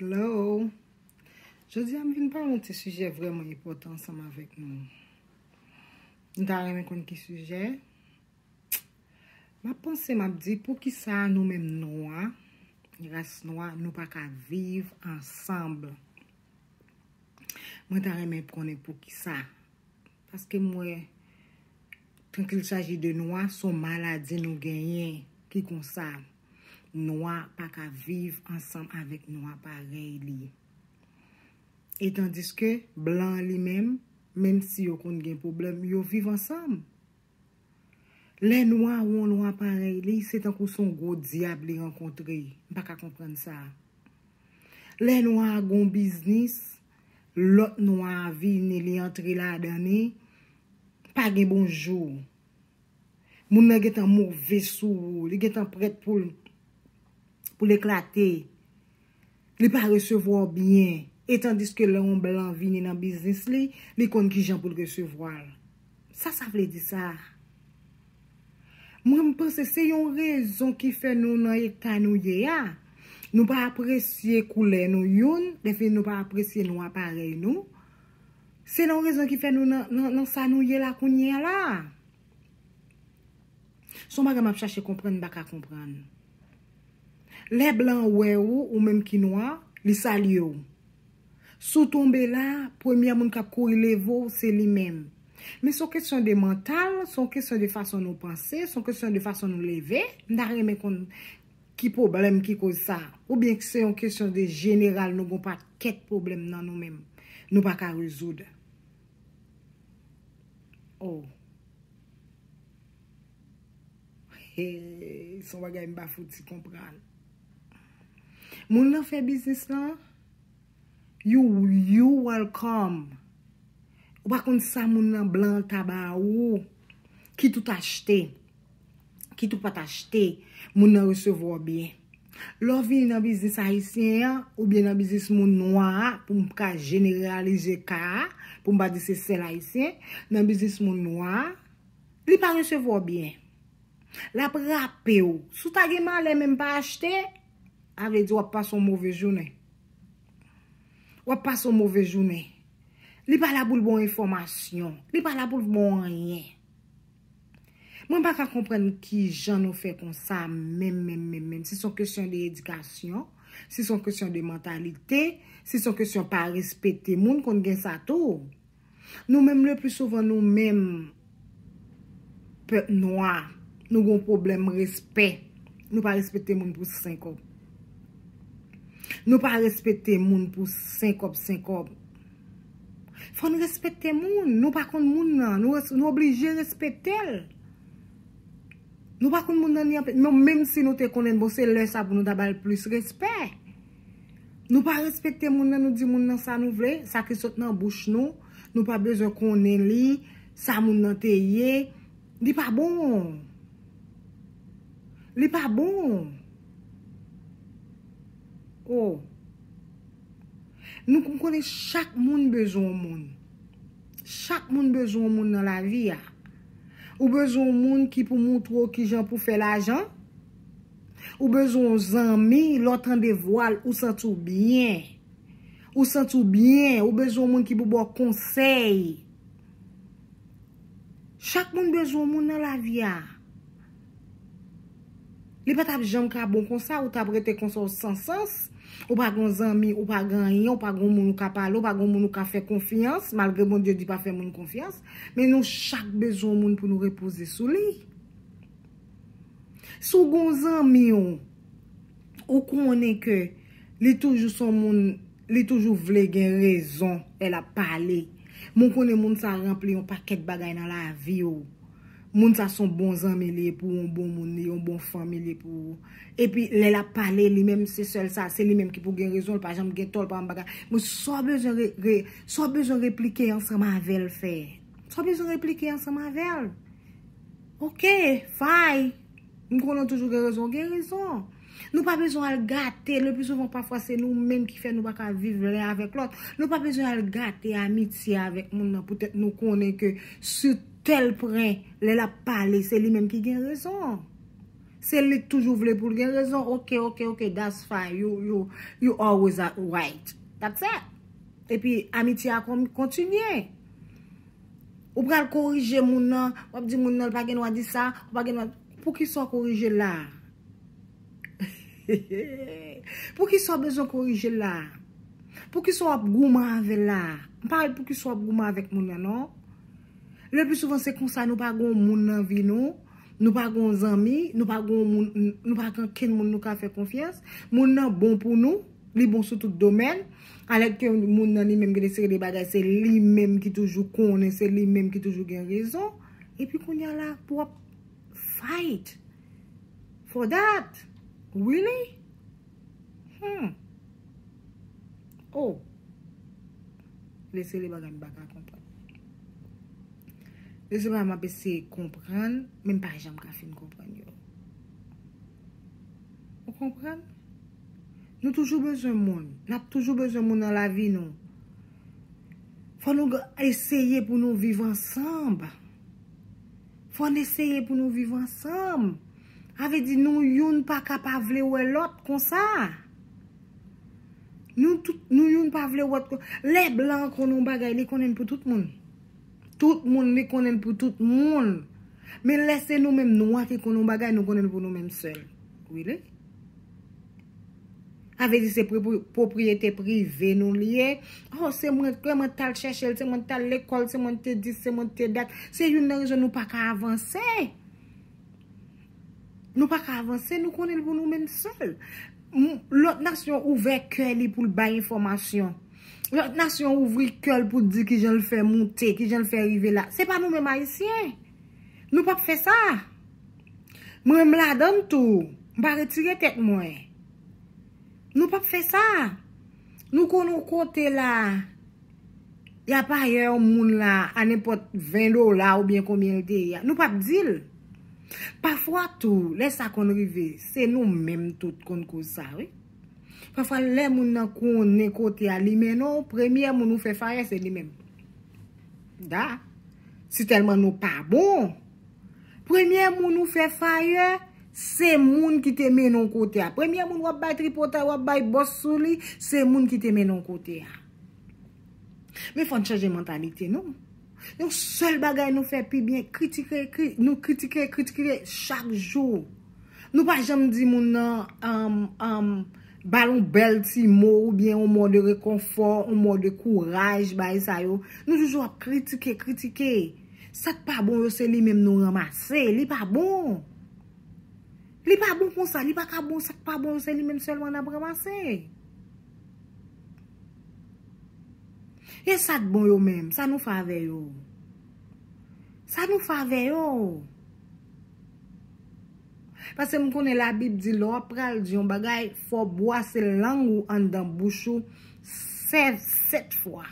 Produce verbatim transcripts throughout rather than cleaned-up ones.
Hello. Jodi a m vin pale yon ti sijè vrèman enpòtan ansanm avèk nou. M ta renmen konn ki sijè. M ap panse, m ap di, poukisa nou menm nwa, ras nwa, nou pa ka viv ansanm? Mwen ta renmen konnen poukisa. Paske m wè, quand il s'agit de nwa, se yon maladi nou genyen ki konsa. Nwa pa ka viv ansanm avèk nwa parèy li. E tandiske blan li menm, menm si yo konn gen pwoblèm, yo viv ansanm. Lè nwa ou yon nwa parèy li, se tankou se yon gwo dyab li rankontre. M pa ka konprann sa. Lè nwa a gon biznis, lòt nwa a vini, li antre ladan li, pa gen bonjou. Moun nan gentan move sou ou, li gentan prèt pou l, pou l eklate. Li pa resevwa w byen. E tandiske lè yon blan vini nan biznis li, li konn kijan pou l resevwa l. Sa sa vle di sa? Mwen, m panse se yon rezon ki fè nou nan eta nou ye a. Nou pa apresye koulè nou youn, lèfini nou pa apresye nwa parèy nou. Se yon rezon ki fè nou nan, nan, nan sa nou ye la kounye a la. Se yon bagay m ap chache konprann, m pa ka konprann. Lè blan wè ou, ou menm ki nwa, li salye w. Si w tonbe la, premyè moun k ap kouri leve w, se li menm. Men se yon kesyon de mantal, se yon kesyon de fason nou panse, se yon kesyon de fason nou leve. M ta renmen konn ki pwoblèm ki koz sa. Oubyen se yon kesyon de jeneral, nou gon pakèt pwoblèm nan nou menm. Nou pa ka rezoud. Oh. Hey, se yon bagay m pa fouti konprann. Moun nan fè biznis lan, you, you welcome. Ou pa konn sa moun nan blan ta ba ou, kit ou t achte, kit ou pa t achte, moun nan resevwa w byen. Lè w vini nan biznis ayisyen an, oubyen nan biznis moun nwa a, pou m ka jeneralize ka a, pou m pa di se sèl ayisyen, nan biznis moun nwa a, li pa resevwa w byen. L ap rape w. Si w ta gen malè menm pa achte, a vle di w ap pase yon move jounen. W ap pase yon move jounen. Li pa la pou l ba w enfòmasyon. Li pa la pou l ba w anyen. Mwen pa ka konprann kijan nou fè konsa menm, menm, menm, menm. Si se yon kesyon de edikasyon, si se yon kesyon de mantalite, si se yon kesyon pa respekte moun, konn gen sa tou. Nou menm, le pli souvan, nou menm, pèp nwa, nou gon pwoblèm respè. Nou pa respekte moun pou sen kòb. Nou pa respekte moun pou sen kòb, sen kòb. Fò n respekte moun. Nou pa konn moun nan. Nou res-, nou oblije respekte l. Nou pa konn moun nan ni anpil. Men menm si nou te konnen l, bon, se lè sa pou nou ta ba l plis respè. Nou pa respekte moun nan, nou di moun nan sa nou vle, sa ki sot nan bouch nou, nou pa bezwen konnen li, sa moun nan te ye, li pa bon. Li pa bon. Oh. Nou, m konnen chak moun bezwen yon moun. Chak moun bezwen yon moun nan lavi a. Ou bezwen yon moun ki pou moutre w kijan pou fè lajan. Ou bezwen yon zanmi, lè w tande vwa l, ou santi w byen. Ou santi w byen, ou bezwen yon moun ki pou ba w konsèy. Chak moun bezwen yon moun nan lavi a. Li pa t ap janm ka bon konsa, ou t ap rete konsa, ou san sans, ou pa gon zanmi, ou pa gen anyen, ou pa gon moun ou ka pale, ou pa gon moun ou ka fè konfyans, malgre Bondye di pa fè moun konfyans, men nou chak bezwen yon moun pou nou repoze sou li. Si w gon zanmi w, ou konnen ke li toujou se yon moun, li toujou vle gen rezon lè l ap pale. Men w konnen moun sa ranpli yon pakèt bagay nan lavi w. Moun sa se yon bon zanmi li ye pou ou, yon bon moun li ye, yon bon fanmi li ye pou ou. Epi lè l ap pale, li menm se sèl sa, se li menm ki pou gen rezon, li pa janm gen tò, li pa janm bagay. Men sa w bezwen re-, re-, sa w bezwen replike ansanm avè l fè. Sa w bezwen replike ansanm avè l. Ok, fay. M konnen w toujou gen rezon, w gen rezon. Nou pa bezwen al gate, le pli souvan pafwa se nou menm ki fè nou pa ka viv len avèk lòt. Nou pa bezwen al gate amitye avèk moun nan poutèt nou konnen ke sou tèl pwen, lè l ap pale, se li menm ki gen rezon. Se li k toujou vle pou l gen rezon. Ok, ok, ok, that's fine. You, you, you always are right. That's it. Epi amitye a kontinye. Ou pral korije moun nan, w ap di moun nan l pa gen dwa di sa, ou pa gen dwa. Poukisa w korije l la? Poukisa w bezwen korije l la? Poukisa w ap goumen avè l la? M pa wè poukisa w ap goumen avèk moun nan non. Le pli souvan se konsa nou pa gen moun nan vi nou, nou pa gen zanmi, nou pa gen moun, nou pa gen kenn moun nou ka fè konfyans. Moun nan bon pou nou, li bon sou tout domèn. Alèske moun nan li menm gen de seri de bagay, se li menm ki toujou konnen, se li menm ki toujou gen rezon. Epi kounye a la, pou w ap fight for that. Really? Hmm. Oh. Lese li bagay m pa ka konprann. Lese bagay m ap eseye konprann, men m pa janm ka fin konprann yo. Ou konprann? Nou toujou bezwen moun. N ap toujou bezwen moun nan lavi nou. Fò nou eseye pou nou viv ansanm. Fò n eseye pou nou viv ansanm. Sa vle di nou youn pa ka pa vle wè lòt konsa. Nou tout, nou youn pa vle wè lòt konsa. Lè blan an konnen yon bagay, li konnen l pou tout moun. Tout moun, li konnen l pou tout moun. Men lè se nou menm nwa ki konnen yon bagay, nou konnen l pou nou menm sèl. Really? Sa vle di se pwopriyete prive nou li ye. Oh, se mwen, se mwen t al chèche l, se mwen t al lekòl, se mwen te dis, se mwen te dat. Se youn nan rezon nou pa ka avanse. Nou pa ka avanse, nou konnen l pou nou menm sèl. Lòt nasyon ouvè kè li pou l bay enfòmasyon. Lòt nasyon ouvri kè l pou l di kijan l fè moute, kijan l fè rive la. Se pa nou menm Ayisyen. Nou p ap fè sa. Mwen menm ladan l tou. M pa retire tèt mwen. Nou p ap fè sa. Nou konn yon kote la, y ap ayè yon moun la a nenpòt ven dola oubyen konbyen l te ye a. Nou p ap di l. Pafwa tou, lè sa konn rive, se nou menm tout konn koz sa, wi. Pafwa, lè moun nan konnen kote a li mennen w, premye moun ou fè fayè, se li menm. Da. Si tèlman nou pa bon, premye moun ou fè fayè, se moun ki te mennen w kote a. Premye moun w ap bay tripotay, w ap bay bòs sou li, se moun ki te mennen w kote a. Men fò n chanje mantalite nou. Yon sèl bagay nou fè pi byen, kritike, kri-, nou kritike, kritike chak jou. Nou pa janm di moun nan, um, um, ba l yon bèl ti mo oubyen yon mo de rekonfò, yon mo de kouraj, bagay sa yo. Nou toujou ap kritike, kritike. Sa k pa bon yo, se li menm nou ranmase. Li pa bon. Li pa bon konsa, li pa ka bon, sa k pa bon yo, se li menm sèlman n ap ranmase. E sa k bon yo menm, sa nou fè avè yo? Sa nou fè avè yo? Paske m konnen Labib di lè w ap pral di yon bagay, fò w bwase lang ou anndan bouch ou sè-, sèt fwa.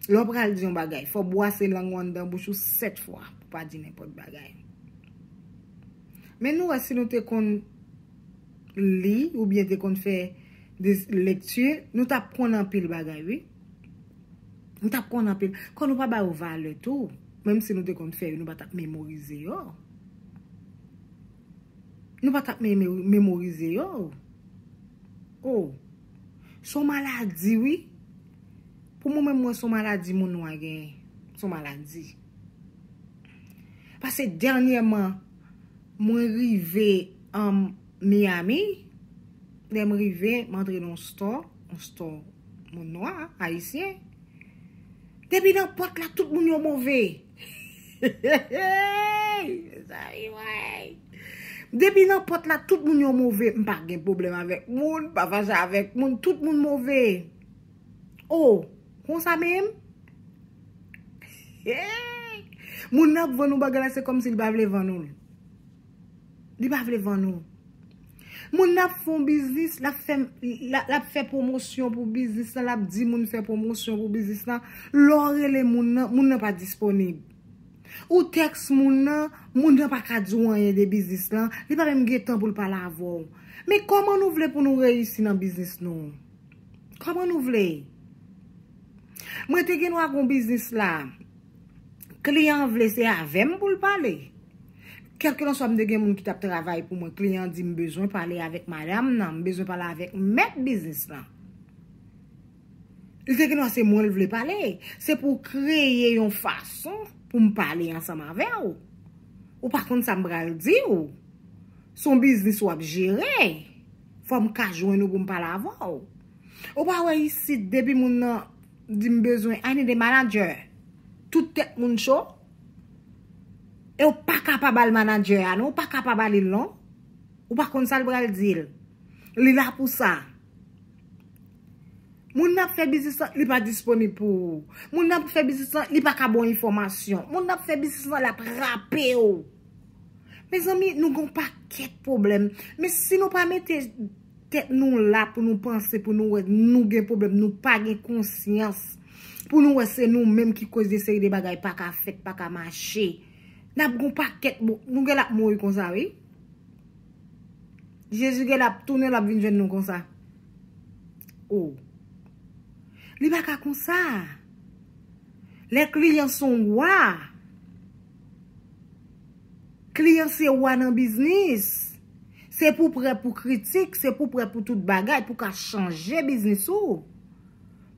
Lè w pral di yon bagay, fò w bwase lang ou anndan bouch ou sèt fwa pou w pa di nenpòt bagay. Men nou wè si nou te konn li oubyen te konn fè de lekti, nou t ap konn anpil bagay, wi. Nou t ap konn anpil. Kon nou pa ba yo valè tou, menm si nou te konn fè yo, nou pa t ap memorize yo. Nou pa t ap memo-, memorize yo. Oh. Se yon maladi, wi. Pou mwen menm, mwen, se yon maladi moun nwa genyen. Se yon maladi. Paske dènyèman, mwen rive an Miami. Lè m rive, m antre nan yon store, yon store moun nwa, ayisyen. Depi nan pòt la, tout moun yo move. Mezanmi, wey. Depi nan pòt la, tout moun yo move. M pa gen pwoblèm avèk moun, m pa fache avèk moun, tout moun move. Oh, konsa menm? Moun nan ap vann ou bagay la, se kòmsi li pa vle vann ou l. Li pa vle vann ou. Moun nan ap fè yon biznis, l ap fè, l ap, l ap fè pwomosyon pou biznis lan, l ap di moun fè pwomosyon pou biznis lan. Lè w rele moun nan, moun nan pa disponib. Ou tèks moun nan, moun nan pa ka di w anyen de biznis lan, li pa menm gen tan pou l pale avè w. Men kòman nou vle pou nou reyisi nan biznis nou? Kòman nou vle? Mwen te gen dwa gen yon biznis la. Kliyan an vle se avè m pou l pale. Kèlkelanswa m te gen moun ki t ap travay pou mwen, kliyan an di m bezwen pale avèk madanm nan, m bezwen pale avèk mèt biznis lan. Li te gen dwa se mwen l vle pale. Se pou w kreye yon fason pou m pale ansanm avè w. Ou pa konn sa m pral di w. Se yon biznis w ap jere. Fò m ka jwenn ou pou m pale avè w. Ou pa wè isit, depi moun nan di m bezwen, I need a manager. Tout tèt moun cho. E w pa ka pa ba l manager a, non. Ou pa ka pa ba li l, non. Ou pa konn sa l pral di l. Li la pou sa. Moun nan ap fè biznis lan, li pa disponib pou ou. Moun nan ap fè biznis lan, li pa ka ba w enfòmasyon. Moun nan ap fè biznis lan, l ap rape w. Mezanmi, nou gen yon pakèt pwoblèm. Men si nou pa mete tèt nou la pou nou panse, pou nou wè nou gen pwoblèm, nou pa gen konsyans, pou nou wè se nou menm ki koz de seri de bagay pa ka fèt, pa ka mache, n ap gen yon pakèt bo-, nou gen l ap mouri konsa, wi. Jezi gen l ap tounen, l ap vin jwenn nou konsa. Oh. Li pa ka konsa. Lè kliyan se yon wa. Kliyan se wa nan biznis. Se pou prè pou kritik, se pou prè pou tout bagay, pou ka chanje biznis ou.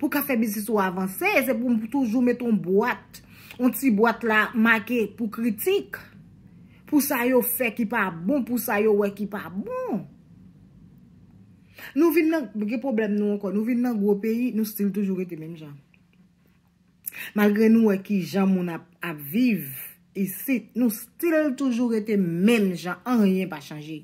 Pou ka fè biznis ou avanse, se pou m toujou met yon bwat, yon ti bwat la make pou kritik. Pou sa yo fè ki pa bon, pou sa yo wè ki pa bon. Nou vin nan, gen pwoblèm nou ankò, nou vin nan gwo peyi, nou still toujou rete menm jan. Malgre nou wè ki jan moun ap, ap viv isit, nou still toujou rete menm jan, anyen pa chanje.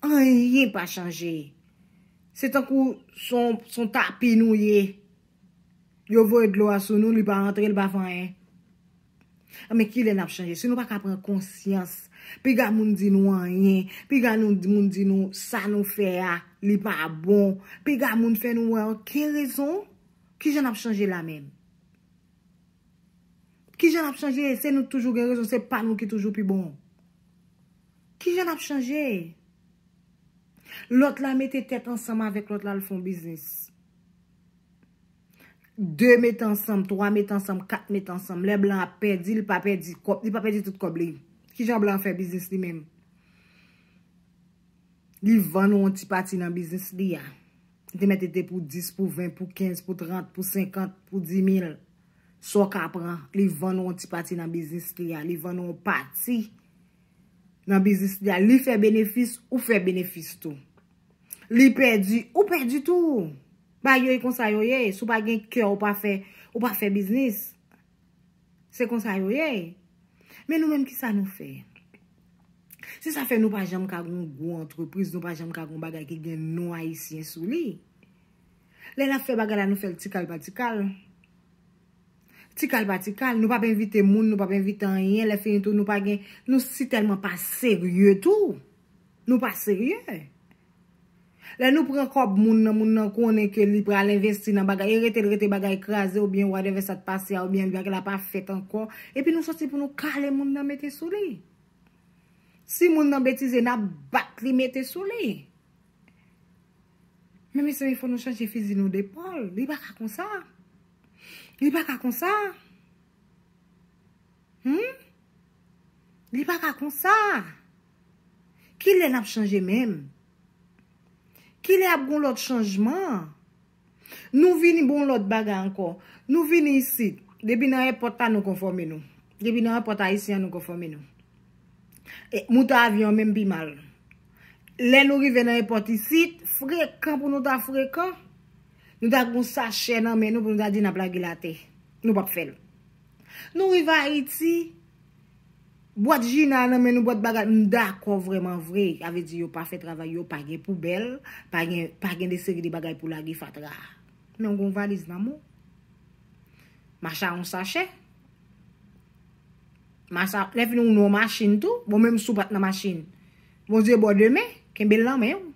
Anyen pa chanje. Se tankou se yon, se yon tapi nou ye. Yo voye dlo a sou nou, li pa antre, li pa fè anyen. Men kilè n ap chanje? Si nou pa ka pran konsyans, piga moun di nou anyen, piga nou, moun di nou sa nou fè a, li pa bon, piga moun fè nou wè okenn rezon, kijan n ap chanje la menm? Kijan n ap chanje? Se nou toujou gen rezon, se pa nou ki toujou pi bon. Kijan n ap chanje? Lòt la mete tèt ansanm avèk lòt la, l fè yon biznis. De mete ansanm, twa mete ansanm, kat mete ansanm. Lè blan ap pèdi, li pa pèdi kòb, li pa pèdi tout kòb li. Kijan blan fè biznis li menm? Li vann ou yon ti pati nan biznis li a. Li te mèt li te pou dis, pou ven, pou kenz, pou trant, pou senkant, pou di mil. Sa w ka pran, li vann ou yon ti pati nan biznis li a. Li vann ou yon pati nan biznis li a. Li fè benefis, ou fè benefis tou. Li pèdi, ou pèdi tou. Bagay yo e konsa yo ye. Si w pa gen kè, ou pa fè, ou pa fè biznis. Se konsa yo ye. Men nou menm, kisa nou fè? Se sa fè nou pa janm ka gon gwo antrepriz, nou pa janm ka gon bagay ki gen non ayisyen sou li. Lè n ap fè bagay la, nou fè l ti kal pa ti kal. Ti kal pa ti kal, nou p ap envite moun, nou p ap envite anyen, lè fini tou, nou pa gen, nou si tèlman pa serye tou. Nou pa serye. Lè nou pran kòb moun nan, moun nan konnen ke li pral envesti nan bagay, e rete l rete bagay kraze oubyen whatever sa t pase a, oubyen bagay la pa fèt ankò, epi nou soti pou nou kale moun nan mete sou li. Si moun nan betize, n ap bat li mete sou li. Men mezanmi, fò nou chanje fizi nou de pòl. Li pa ka konsa. Li pa ka konsa. Hmm? Li pa ka konsa. Kilè n ap chanje menm? Kilè ap gon lòt chanjman? Nou vini bon lòt bagay ankò. Nou vini isit. Depi nan èpòt la, nou konfòme nou. Depi nan èpòt ayisyen an, nou konfòme nou. E, moutè avyon menm pi mal. Lè nou rive nan èpòt isit, frekan pou nou ta frekan, nou ta gon sachè nan men nou pou nou ta di n ap lage l atè. Nou p ap fè l. Nou rive Ayiti, bwat jina nan men nou, bwat bagay, m dakò vrèman vre. Sa vle di yo pa fè travay yo, pa gen poubèl, pa gen, pa gen de seri de bagay pou lage fatra. Men w gon valiz nan men w. Mache a yon sachè. Mache a, lè fini ou nan yon machin tou, bon, menm si w pa t nan machin. Bondye ba w de men, kenbe l nan men w.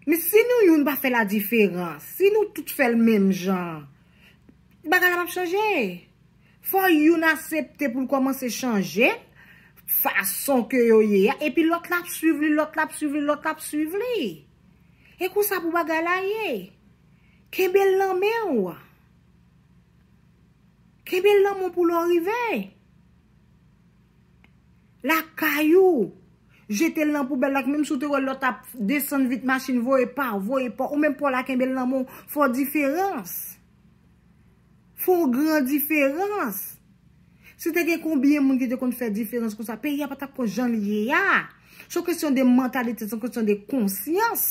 Men si nou youn pa fè ladiferans, si nou tout fè l menm jan, bagay la p ap chanje. Fò youn aksepte pou l kòmanse chanje fason ke yo ye a, epi lòt la ap swiv li, lòt la ap swiv li, lòt la ap swiv li. E konsa pou bagay la ye. Kenbe l nan men w. Kenbe l nan men w pou lè w rive. Lakay ou. Jete l nan poubèl la, menm si w te wè lòt ap desann vit machin, voye pa, voye pa, ou menm pa w la kenbe l nan men w, fè w diferans. Fè w gran diferans. Si te gen konbyen moun ki te konn fè diferans konsa, peyi a pa t ap kon jan l ye a. Se yon kesyon de mantalite, se yon kesyon de konsyans.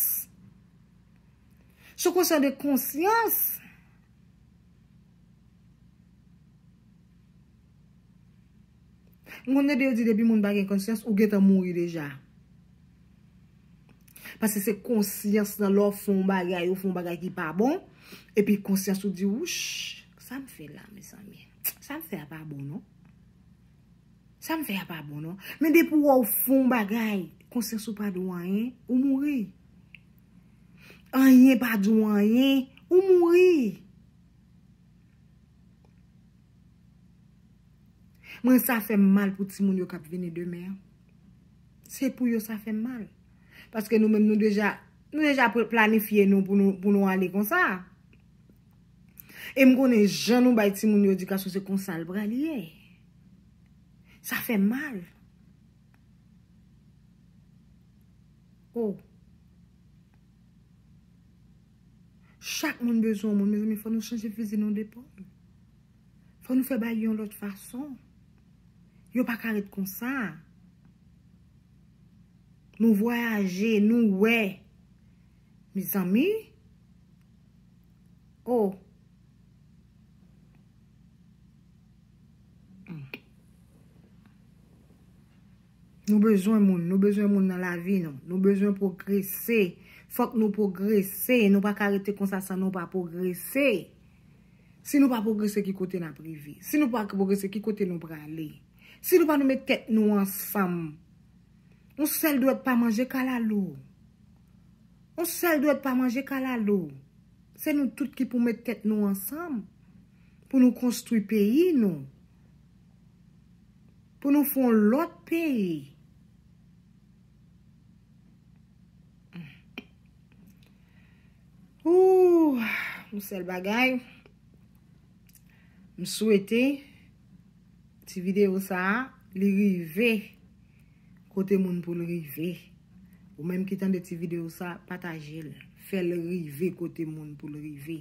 Se yon kesyon de konsyans. M konn tande yo di depi moun pa gen konsyans, ou gentan mouri deja. Paske se konsyans nan lè w fè yon bagay, ou fè yon bagay ki pa bon, epi konsyans ou di, wouch, sa m fè la, mezanmi? Sa m fè a pa bon, non. Sa m fè a pa bon, non. Men depi w wè w fè yon bagay, konsyans ou pa di w anyen, ou mouri. Anyen pa di w anyen, ou mouri. Mwen, sa fè m mal pou timoun yo k ap vini demen an. Se pou yo sa fè m mal. Paske nou menm, nou deja, nou deja pl-, planifye nou pou nou, pou nou ale konsa. E m konnen jan nou bay timoun yo edikasyon, se konsa l pral ye. Sa fè m mal. Oh. Chak moun bezwen yon moun, mezanmi, fò nou chanje fizi nou de pòl. Fò nou fè bagay yon lòt fason. Yo pa ka ret konsa. Nou vwayaje, nou wè. Mezanmi. Oh. Nou bezwen moun, nou bezwen moun nan lavi nou. Nou bezwen pwogrese. Fòk nou pwogrese. Nou pa ka rete konsa san nou pa pwogrese. Si nou pa pwogrese, ki kote n ap rive? Si nou pa pwogrese, ki kote nou prale? Si nou pa nou met tèt nou ansanm, yon sèl dwèt pa manje kalalou. Yon sèl dwèt pa manje kalalou. Se nou tout ki pou met tèt nou ansanm pou nou konstwi peyi nou. Pou nou fè yon lòt peyi. Ooh, yon sèl bagay. M swete ti videyo sa a, li rive kote moun pou l rive. Ou menm ki tande ti videyo sa, pataje l. Fè l rive kote moun pou l rive.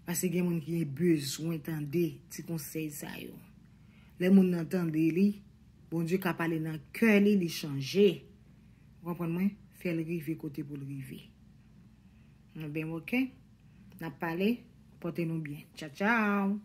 Paske gen moun ki bezwen tande ti konsèy sa yo. Lè moun nan tande li, Bondye ka pale nan kè li, li chanje. Ou konprann mwen? Fè l rive kote pou l rive. Ebyen, oke. N ap pale. Pòte nou byen. Tchaw, tchaw.